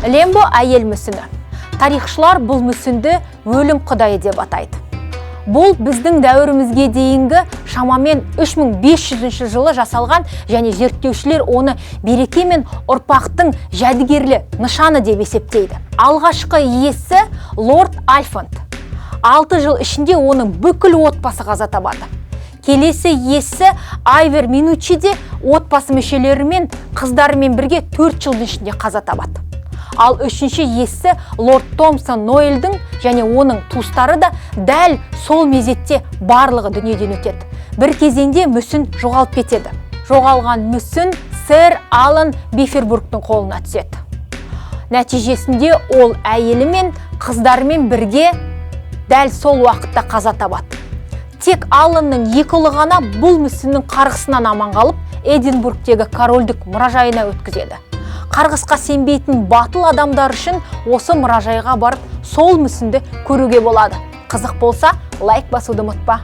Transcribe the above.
Лембо әйел мүсіні. Тарихшылар бұл мүсінді өлім құдайы деп атайды. Бұл біздің дәуірімізге дейінгі шамамен 3500 жылы жасалған және зерттеушілер оны береке мен ұрпақтың жәдігерлі нышаны деп есептейді. Алғашқы иесі лорд Альфонд. 6 жыл ішінде оның бүкіл отбасы қаза табады. Келесі иесі Айвер Минучи де отбасы мүшелерімен, қыздарымен бірге 4 жылдың ішінде қаза табады. Ал үшінші иесі лорд Томсон Ноэльдің және оның туыстары да дәл сол мезетте барлығы дүниеден өтеді. Бір кезеңде мүсін жоғалып кетеді. Жоғалған мүсін сэр Алан Бифербургтың қолына түседі. Нәтижесінде ол әйелі мен қыздарымен бірге дәл сол уақытта қаза табады. Тек Алланның екі ұлы ғана бұл мүсіннің қарғысынан аман қалып, Эдинбургтегі корольдік мұражайына өткізеді. Қарғысқа сенбейтін батыл адамдар үшін осы мұражайға барып, сол мүсінді көруге болады. Қызық болса, лайк басуды ұмытпа.